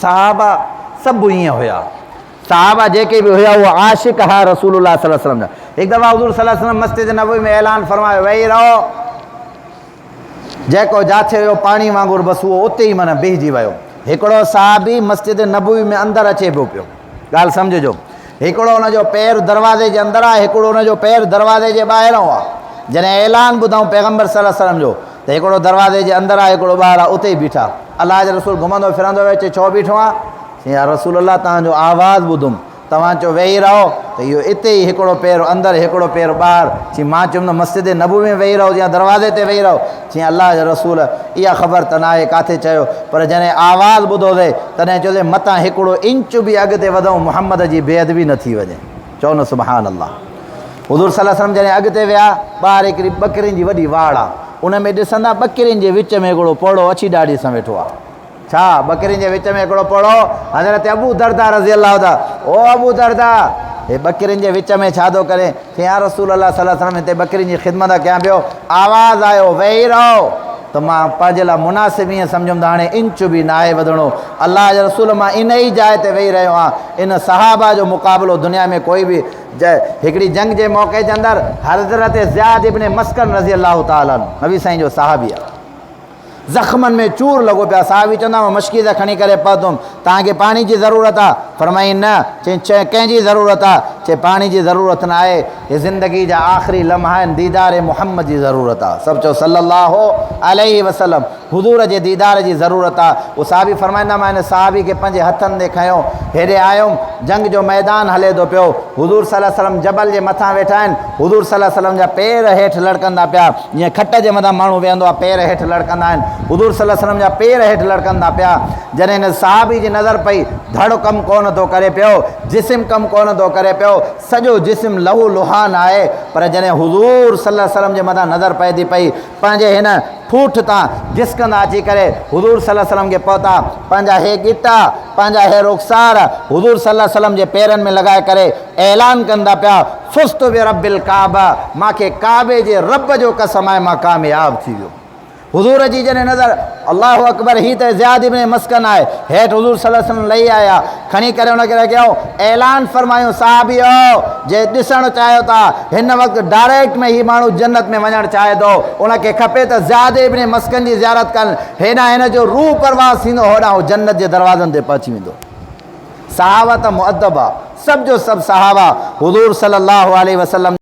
صحابه سڀ ائين هيا. صحابه جيڪي به هيا اهي عاشق ها رسول الله صلي الله عليه وسلم جا. هڪ دفعه حضور صلي الله عليه وسلم مسجد نبوي ۾ اعلان فرمايو ويهي رهو. جيڪو جاٿي هيو پاڻي وانگر بس اهو اتي ئي معنيٰ بيهجي ويو. هڪڙو صحابي مسجد نبوي ۾ اندر اچي پيو پيو. ڳالهه سمجهجو. هڪڙو ان جو پير دروازي جي اندر آهي هڪڙو ان جو پير دروازي جي ٻاهران آهي. جڏهن اعلان ٻڌائون پيغمبر صلي الله عليه وسلم جو ته هڪڙو دروازي جي اندر آهي هڪڙو ٻاهر آهي اتي ئي بيٺا. الله جي رسول گهمندو ڦرندو ويو چي ڇو بيٺو آهين؟ چي يا رسول الله توهان جو آواز ٻڌم. توهان چيو ويهي رهو ته اهو اتي ئي هڪڙو پير اندر هڪڙو پير ٻاهر. چي مان چيم ته مسجد نبوي ۾ ويهي رهو يا دروازي تي ويهي رهو. چيائين الله جا رسول اها خبر ته ناهي ڪاٿي چيو پر جڏهن آواز ٻڌوسين تڏهن چيوسين متان هڪڙو انچ به اڳتي وڌون محمد جي بي ادبي نه ٿي وڃي. چئو نه سبحان الله. حضور صلي الله عليه وسلم جڏهن اڳتي ويا ٻاهر هڪڙي ٻڪرين جي وڏي واڙ آ ان ۾ ڏسندا ٻڪرين جي وچ ۾ هڪڙو پوڙهو اڇي ڏاڙهي سان ويٺو آ. ڇا ٻڪرين جي وچ ۾ هڪڙو پوڙهو حضرت ابو دردا رضي الله تعالٰي او ابو دردا هي ٻڪرين جي وچ ۾ ڇا ٿو ڪرين؟ چيائين يا رسول الله صلي الله عليه وسلم هتي ٻڪرين جي خدمت ڪيان پيو. آواز آيو ويهي رهو ته مان پنهنجي لاء مناسب ائين سمجهيم ته هاڻي انچ به ناهي وڌڻو. الله جي رسول مان ان ئي جاء تي ويهي رهيو آهيان. ان صحابه جو مقابلو دنيا ۾ ڪوئي به هڪڙي جنگ جي موقعي جي اندر حضرت زياد ابن مسڪن رضي الله تعالٰي عنه نبي سائين جو صحابي آهي. زخمن ۾ چور لڳو پيا. صحابي چوندا مان مشڪيزه کڻي ڪري پهتم. توهان کي پاڻي جي ضرورت آ؟ فرمايائين نه. چيائين چئه ڪنهن جي ضرورت آ؟ چئه پاڻي جي ضرورت نه آهي. هي زندگي جا آخري لمحا آهن ديدار محمد جي ضرورت آ. سڀ چئو صلي الله عليه وسلم. حضور جي ديدار جي ضرورت آ. اهو صحابي فرمائيندا مان هن صحابي کي پنهنجي هٿن تي کنيو هيڏي آيم. جنگ جو ميدان هلي ٿو پيو. حضور صلي الله عليه وسلم جبل جي مٿان ويٺا آهن. حضور صلي الله عليه وسلم جا پير هيٺ لڙڪندا پيا. جيئن کٽ جي مٿان ماڻهو ويهندو آهي، پير هيٺ لڙڪندا آهن. حضور صلي الله عليه وسلم جا پير هيٺ لڙڪندا پيا. جڏهن هن صحابي جي نظر پئي، ڌڙ ڪم ڪونه ٿو ڪري پيو، جسم ڪم ڪونه ٿو ڪري پيو، سڄو جسم لهو لهان آهي، پر جڏهن حضور صلي الله عليه وسلم جي مٿان نظر پئي ٿي پئي، پنهنجي هن ٺوٺ تان گسڪندا اچي ڪري حضور صلي الله عليه وسلم کي پهتا، پنهنجا هي ڳٽا، پنهنجا هي رخسار حضور صلي الله عليه وسلم جي پيرن ۾ لڳائي ڪري اعلان ڪندا پيا، فزت برب الڪعبه، مان کي ڪعبي جي رب جو قسم آهي مان ڪامياب ٿي ويو. حضور جي جڏهن نظر، الله اڪبر هي ته زياد ابن مسڪن آهي، هيٺ حضور صلي الله عليه وسلم لهي آيا، کڻي ڪري ان کي رکيائون، اعلان فرمايون صحابيو! جي ڏسڻ چاهيو ٿا، هن وقت ڊائريڪٽ ۾ هي ماڻهو جنت ۾ وڃڻ چاهي ٿو، ان کي کپي ته زياد ابن مسڪن جي زيارت ڪن، هيڏانهن هن جو روح پرواز ٿيندو هوڏانهن هو جنت جي دروازن تي پهچي ويندو. صحابه ته مؤدب ها، سڀ جو سڀ صحابه حضور صلي الله عليه وسلم.